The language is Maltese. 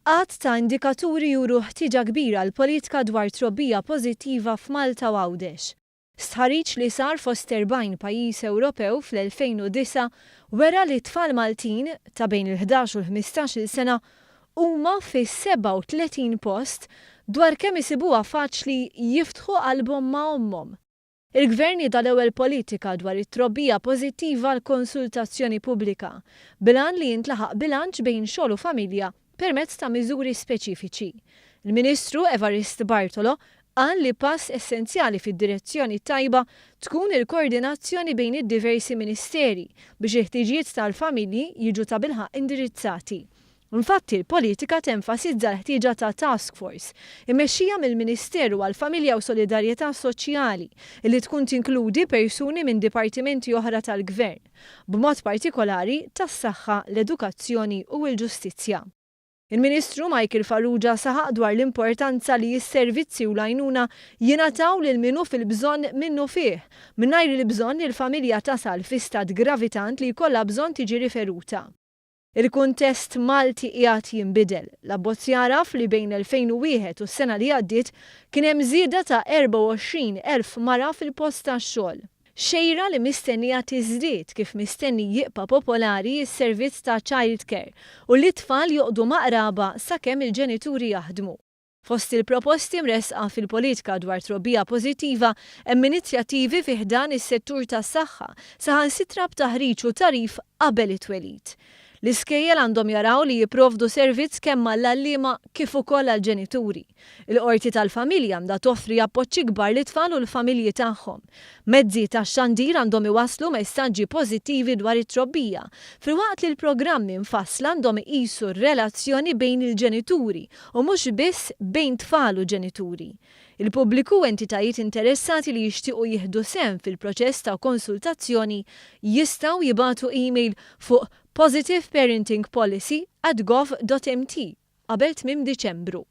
Għadd ta' indikaturi juru ħtieġa kbira għal politika dwar trobbija pożittiva f'Malta u Għawdex. Stħarriġ li sar fost 40 pajjiż Ewropew fl-2009 wera li t-tfal Maltin ta' bejn il-11 u l-15-il sena huma fis-37 post dwar kemm isibuha faċli jiftħu qalbhom ma' ommhom. Il-Gvern nieda l-ewwel politika dwar it-trobbija pożittiva għal konsultazzjoni pubblika, bil-għan li jintlaħaq bilanċ bejn xogħol u familja permezz ta' miżuri speċifiċi. Il-Ministru Evarist Bartolo qal li pass essenzjali fid-direzzjoni t-tajba tkun il-koordinazzjoni bejn id-diversi ministeri biex il-ħtiġijiet tal-familji jiġu tabilħaqq indirizzati. Infatti, l-politika tenfasizza l-ħtieġa ta' task force, immexxija mill-Ministeru għall-Familja u Solidarjetà Soċjali, li tkun tinkludi persuni minn dipartimenti oħra tal-Gvern, b'mod partikolari tas-saħħa, l-edukazzjoni u l-ġustizzja. Il-Ministru Michael Farrugia saħaq dwar l-importanza li s-servizzi u l-għajnuna jingħataw lil min hu fil-bżonn minnufih, mingħajr il-bżonn li l-familja tasal fi stat gravi tant li jkollha bżonn tiġi riferuta. Il-kuntest Malti qiegħed jinbidel. L-abbozz jagħraf li bejn 2001 u s-sena li għaddiet kien hemm żieda ta' 24,000 mara fil-post tax-xogħol. Xejra li mistennija tiżdied kif mistenni jibqa' popolari s-servizz ta' child care u li t-tfal joqogħdu ma' qraba sakemm il-ġenituri jaħdmu. Fost il-proposti mressqa fil-politika dwar trobbija pożittiva hemm inizjattivi fi ħdan is-settur tas-saħħa, saħansitra b'taħriġ u tagħrif qabel it-twelid. L-iskejjel għandhom jaraw li jipprovdu servizz kemm għall-għalliema kif ukoll għall-ġenituri. Il-Qorti tal-Familja għandha toffri appoġġ ikbar lit-tfal u l-familji tagħhom. Mezzi tax-xandir għandhom iwasslu messaġġi pożittivi dwar it-trobbija, filwaqt li l-programmi mfassla għandhom iqisu r-relazzjoni bejn il-ġenituri u mhux biss bejn tfal u ġenituri. Il-pubbliku u entitajiet interessati li jixtiequ jieħdu sehem fil-proċess ta' konsultazzjoni jistgħu jibagħtu email fuq positiveparentingpolicy@gov.mt qabel tmiem Diċembru.